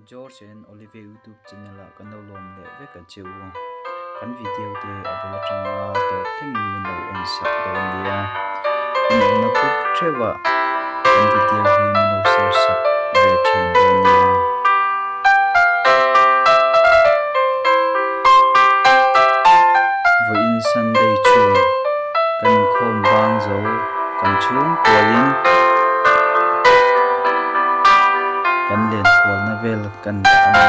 George and Olive YouTube channel ah kan lo lawm leh vek a che u. Kan video te a bul atanga tawp thlengin min lo en sak dawn nia. In awmna khup theuh ah kan video hi min lo share sak ve thin dawn nia. Vawiin Sunday chhung kan inkhawm bang zo kan chhungkualin kan lenkualna vel kan dah a ni.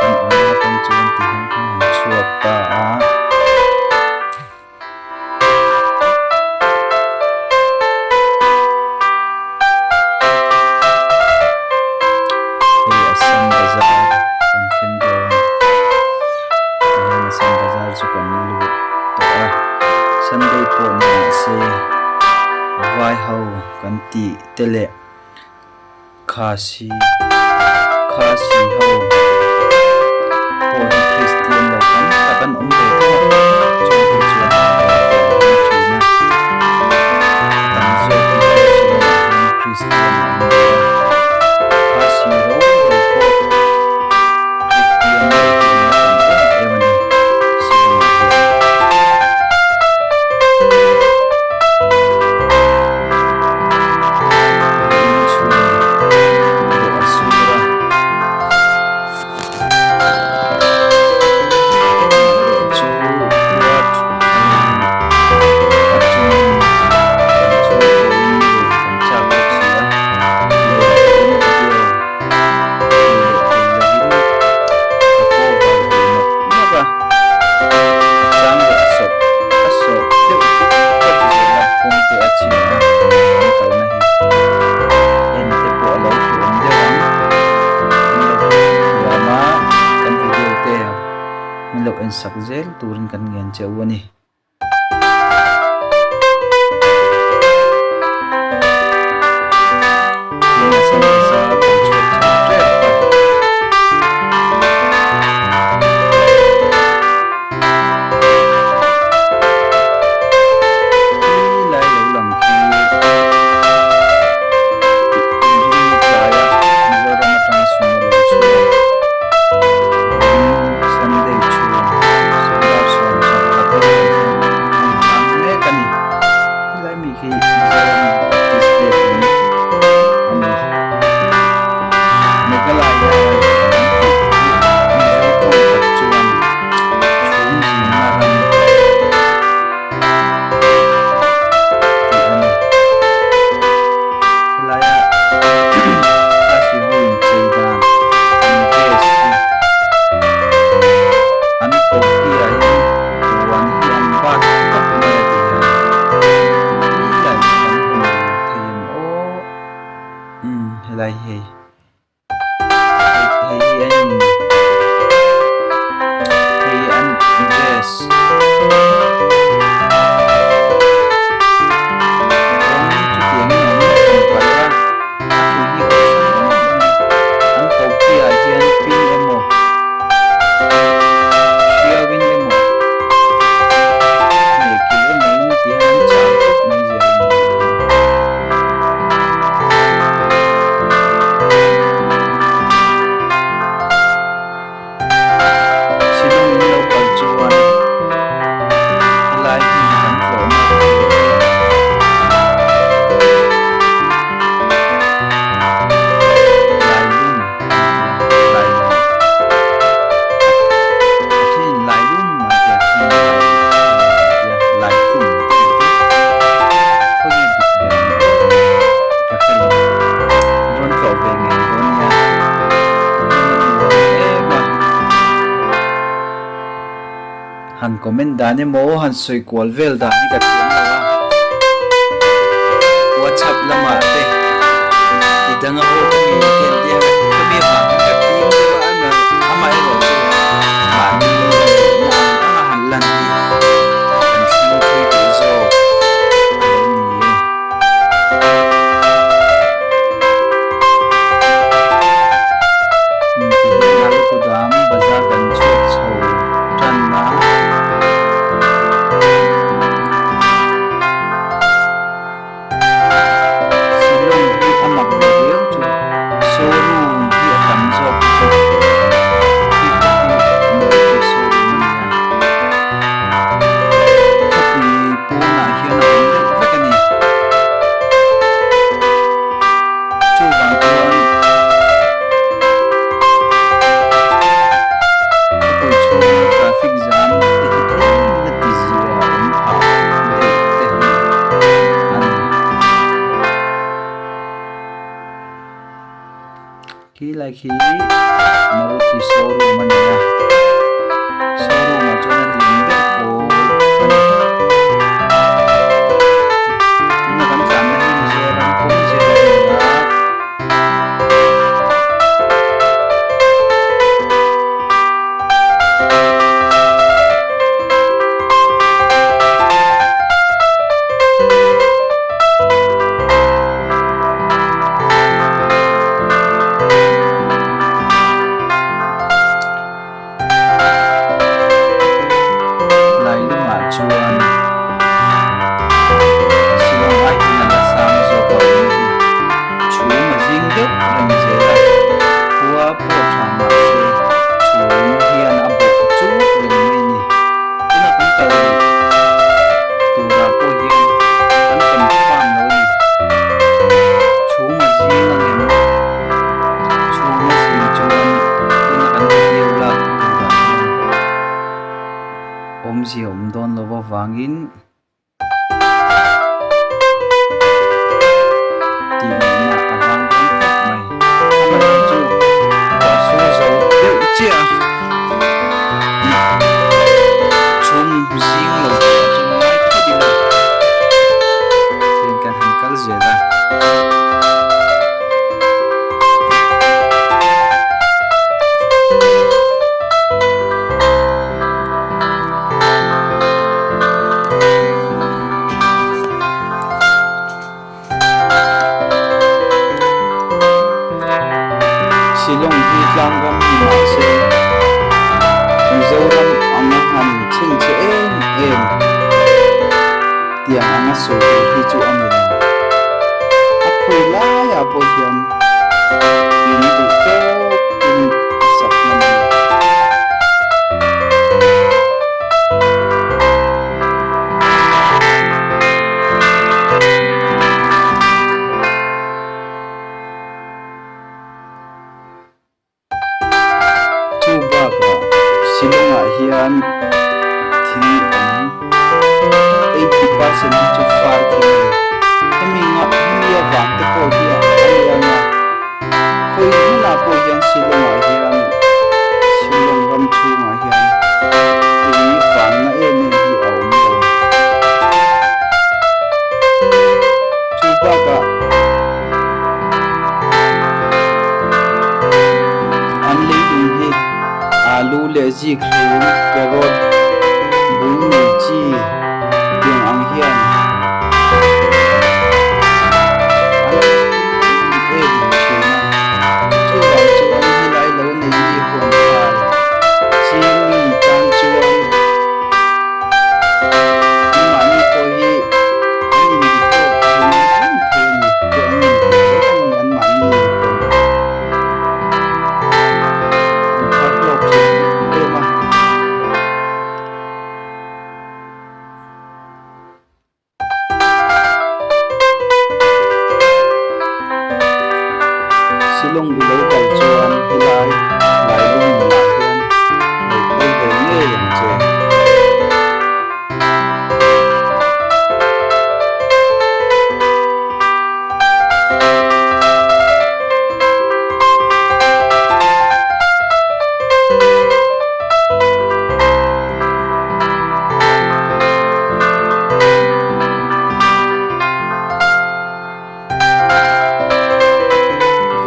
Kan awmna atang chuan ti hian kan han chhuak ta a. Hei Assam bazar kan thleng dawn tihian Assam bazar chu kan lut tawh a Sunday pawh ni mahse vai ho kan tih te leh Khasi Khasi ho pawh hi Kristian lo tam tak an awm ve tho a, chung hi chuan an awm ve ang thin a, a tam zawk hi chu Shillong ah hian Kristian an awm ve a, Khasi ro ro pawh Kristian lo hi an la tam em em a ni Shillong ah hian. Kawngte a chhia a, an kalna hi en te pawh a lo hrehawm deuh ang. Min lo thiam a, kan video te min lo en sak zel turin kan ngen che u a ni. Tin a sam nasa kan chhuak chho tep a. Khi lai lo lang khi inrinni tlaia Mizoram atanga sumo lo chhuak vawiin Sunday chhun dar 11 velah hian an hlang mek a ni. Helai mi khi Mizoram Baptist Biakin a ni. Meghalaya an tih hi Mizo tawng tak chuan chhum zinna ram tih a ni. Helaia Khasi ho inchei dan an dress hi an koki ah hian puan hi an bat tawp mai a ti hian helai hi kan hmu thei em aw umm helai hi hei hei hi an in hei an dress rawng chutiang in a awm hran palh a a thu hi a awlsam em em a ni an koki ah hian pin emaw hriauin emaw hmeh kilh emaw in ti hian an char tawp mai zel a ni tih hi. Shillong in lo kal chuan helai hmun kan tlawhna tur hi Lailum an ti a, Lailum a thenin Lailum an ti a, a thenin Laitlum an ti a, Laitlum te an ti. Khawnge dik ber ang aw ka hre lo, rawn tlawh ve ngei dawn nia, ka hmun a nuam em a. Han comment dan emaw han sawi kual vel dan hi ka thiam lo a, WhatsApp lamah te ti dang a haw ka mi te an tia ka mi avang hian ka tim deuh a amaherawh chu mahni nihna ang ang a han lan hi kan thleng thui tih zawk a lo ni e. Tihian Alukudam bazar kan chhuak chho tan a. Thlalak hi Maruti showroom a ni a, showroom ah chuan a lian ber pawl a ni. Tuna kan tlanna hi Mizoram kawng zel a ni a. Lailumah chuan Shillong ai hian a la sang zawk a awm hi. Chhum a zing deuh reng zel a, khua pawh tha mahse chhum hian a bawk chuk reng mai a ni. Tuna kan kal turah pawh hian kan confirm lo a ni. Chhum a zing ang em? Chhum a zing chuan tuna kan video lak turah hian awmzia awm dawn lo avangin. Tih ngaihna a vang dawn khawp mai. Amaherawhchu chu ruah sur zo deuh chiah a, chhum zing lo tih ah chuan ngai phawt ila tihian kan han kal zel a. Shillong hi tlang ram ni mahse Mizoram anga han chhengchhe em em tiang anga sawi tur hi chu a ni lo. A khawi laiah pawh hian in duh tawkin a sak ngam a ni. Chu bakah Shillong-ah hian thing awm 80% hi chu far thing a ni. Hemi hemi avang te pawh hi a lian a, khawi hmunah pawh hian Shillong-ah hian Shillong ram chhungah hian tui vanna em em hi a awm lo. Chu bakah An leilung hi alu leh zikhlum, carrot, bul nei chi tiang ang hian an that em em thin a. Chuvang chuan helai lo nei mi huan thai ching mi tan chuan anmahni pawh hi an inbitawk zung zung thei a ni te an inti reng a ni anmahni pawn an thar hlawk thin em em a. Shillong i lo kal chuan helai Lailung nunah hian lo kal ve ngei ang che.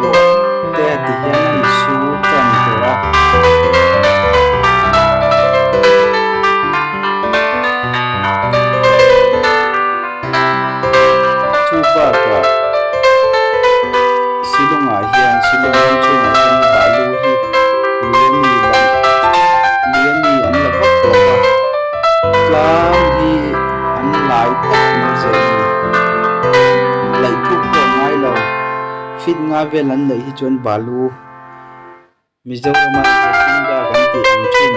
Ruah te ti hian an su tan tawh a. Chu bakah Shillong-ah hian Shillong ram chhungah hian balu hi lui ami lang lui ami an la vak lo va, tlang hi an lai tawp mai zel a ni. Laih thuk pawh ngai lo, feet nga vel an laih hi chuan balu. Mizorama Rohingya kan tih ang thin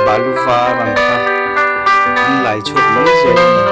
balu var ang kha an lai chhuak mai zel a ni.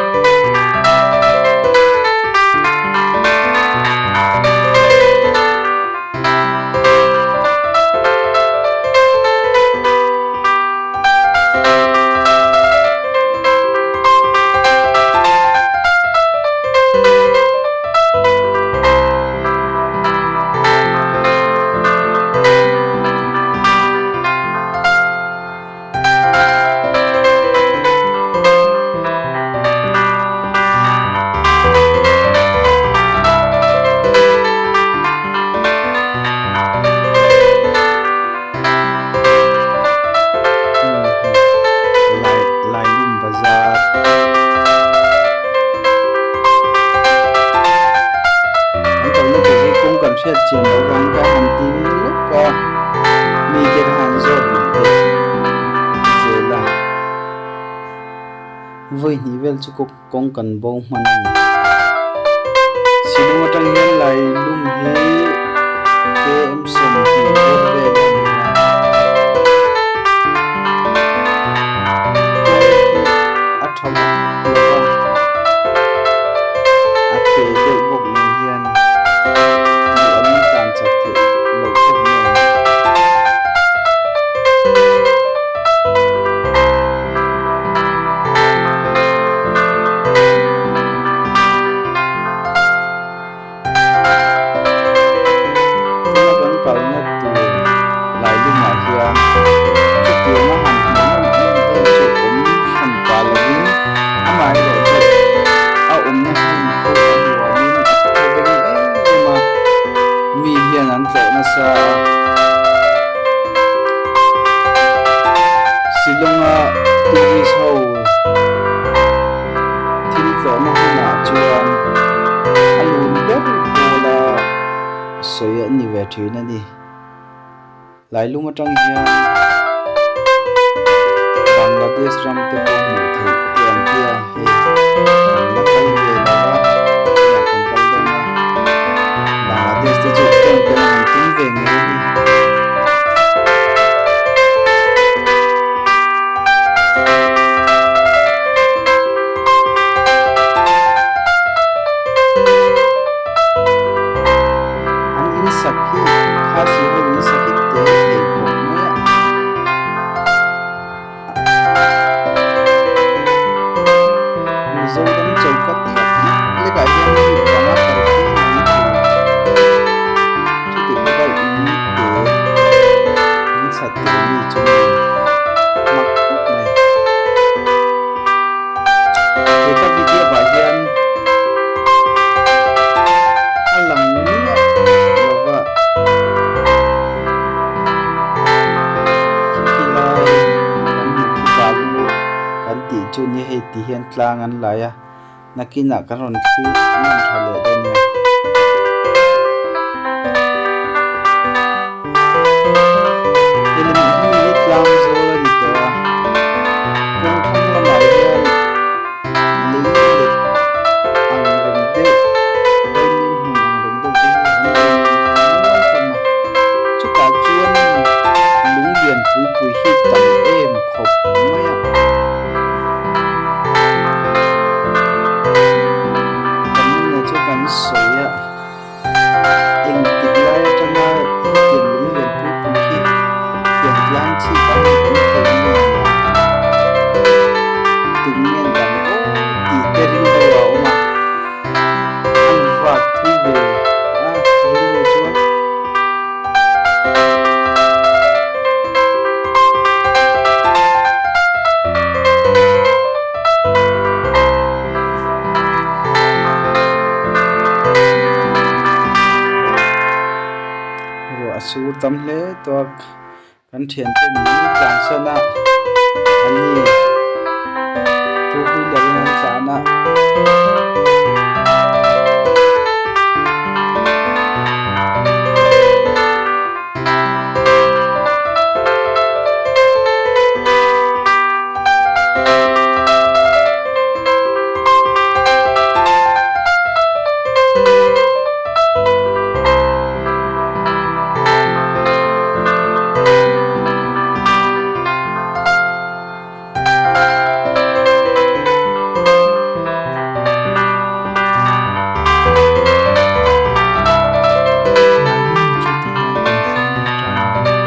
hriat chian loh vang ka han ding lawk a, mite ka han zawt leh teh zel a. Vawi hnih vel chu kawng kan bo hman a ni. Shillong atang hian Lailum hi KM 20 bawr vel a ni a. Kawng hi a tha vak lo va, a te deuh bawk nen hian duh angin tlan chak theih loh bawk nen. Tuna kan kalna tur Lailumah hian chutianga han hmuhnawm em em chu awm hran ta lovin amaherawhchu a awmna hmun pawh a nuamin a thawveng em em a, mi hian an tlawh nasa a. Shillong-a tourist ho thil tlawhna hunah chuan a lun ber pawla sawi a ni ve thin a ni. Lailum atang hian Bangladesh ram te pawh hmuh theih te an tia hei kan la kal ve lo va tunah kan kal dawn a Bangladesh te chu ken ken a han tum ve ngei a ni. An in sak hi Khasi ho in sak hi te thei khawp mai a. Mizoram choka thlap lek lekah hian mi panga kal thleng an thei. Chuti khawpa in te in chhat te mi chu mak khawp mai. He ka video ah hian a lang miah lo va khi lai kan hmuh khi balu kan tih chu nia hei ti hian tlang an lai a nakinah kan rawn thlir ngam tha leh dawn nia. Hei lem hemi hi tlang zawl a ni tawh a kawng thlang lamah hian lei let ang reng deuh vaimim hmun ang reng deuh te hi an rawn nual hlawm a chutah chuan lung lian pui pui hi tam em khawp mai a. Kan nunah chu kan sawi a. Engtik lai atanga hetiang lung lian pui pui hi tiang tlang chhip ah hian awm thei nge ni a? Tum nge an dang aw tih te rilru a awm a, an vak thui ve a rilru chuan. Ruah a sur tam hle tawh a kan thiante min tlansan a an ni two wheeler in an tlan a. Lailum chu ti hian kan thleng tan a ni.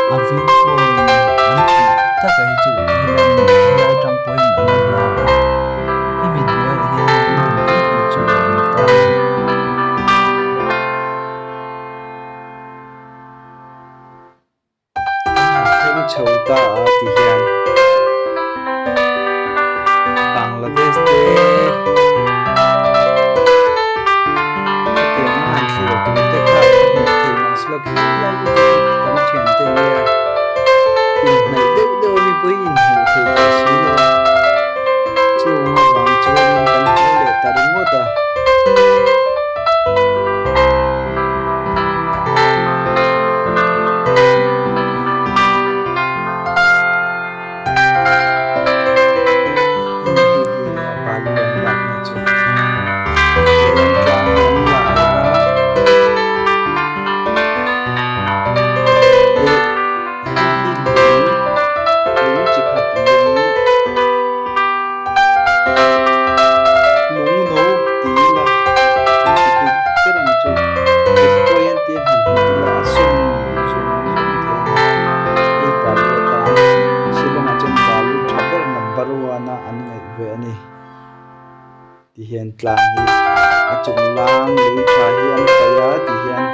A view point an tih taka hi chu helam helai atang pawhin a la hla a, hemi hnuaiah hian building pui pui chu a awm ta a ni. Kan han thleng chho ta a ti hian Bangladesh te khatiang a han thlir tur te kha a hmuh theih mahse lo khi lai lutuk hi kan thiante nia inhnaih deuh deuh a mipui inhmuh theih tawh. Tihian tlang hi a chung lang lei tha hi an paih a tihian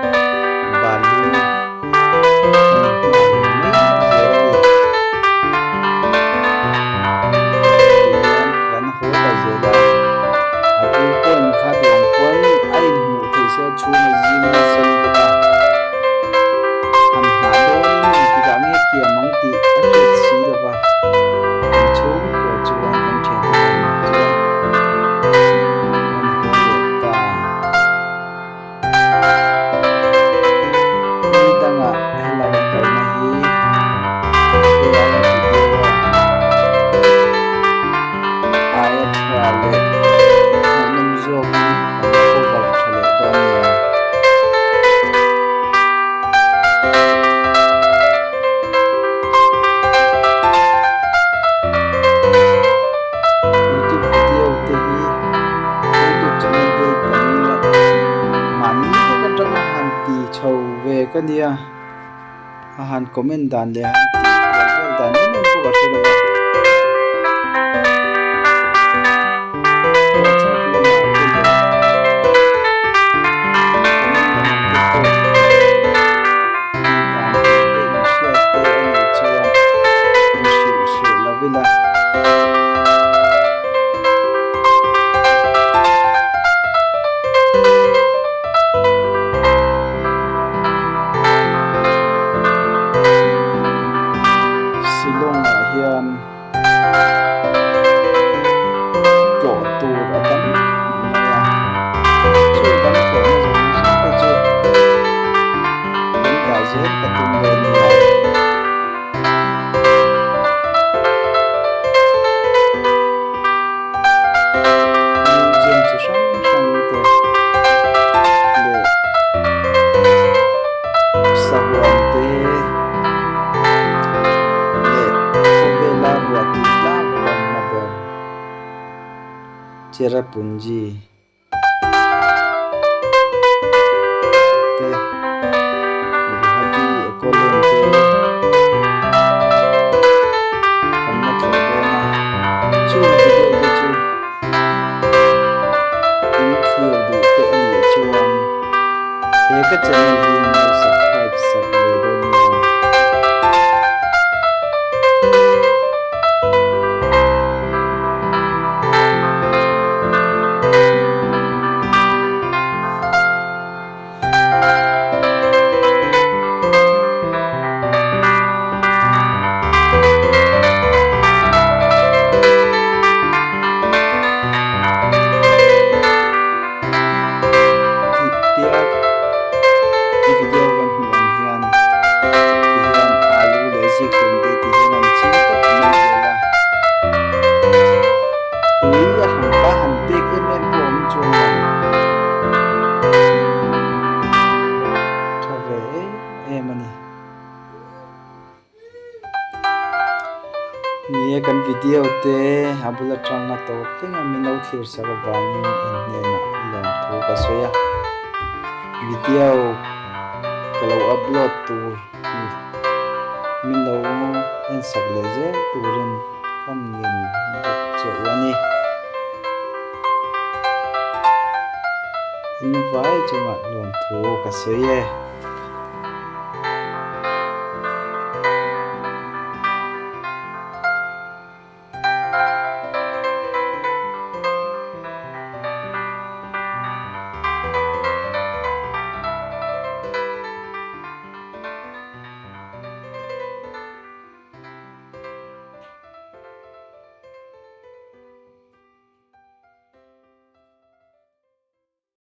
balu a ni nghal mai zel a ni. Tihian kan haw ta zel a, a view point kha duang pawn a inhmuh theih se a chhung a zing nasa lutuk a, han nghah dawnin engtikah nge kiam ang tih a hriat si lo va. Kan chhungkua chuan kan thiante nen chuan kan haw leh ta. Ni dangah helai a kalna hi helai a video aia tha leh hmuhnawm zawkin kan la cover tha leh dawn nia. Youtube video te hi youtube channel te hi kan la mahni vek atanga han ti chho ve ka nia a han comment dan leh a han tih kual vel dan em em pawh ka hre lo a whatsapp lamah te leh comment lamah te pawh. Tih dan tur te inhriat te a nih chuan inhrilh hreh lo ila. Shillong ah hian. Tlawh tur a tam mai a, chu kan tlawhna zawng zawng te chu kan dah zel ka tum dawn nia. Museum chi hrang hrang te leh sahuan te. Leh khawvela ruah tui tlak tamna ber Cherrapunji te Guwahati Ecoland te kan la tlawh dawn a, chung video te chu in thlir duh te a nih chuan. He ka channel hi min lo subscribe sak ve dawn nia. Tia video kan hmuh ang hian ti hian alu leh zikhlum te ti hian an ching tawp mai zel a tui a hran pa han pek em em pawh a awm chuang lo tha ve em em a ni. Ni e kan video te a bul atanga tawp thleng a min lo thlir sak avangin in hnenah lawmthu ka sawi a video ka lo upload tur min lo en sak leh zel turin ka ngen bawk che u a ni in vai chungah lawmthu ka sawi e.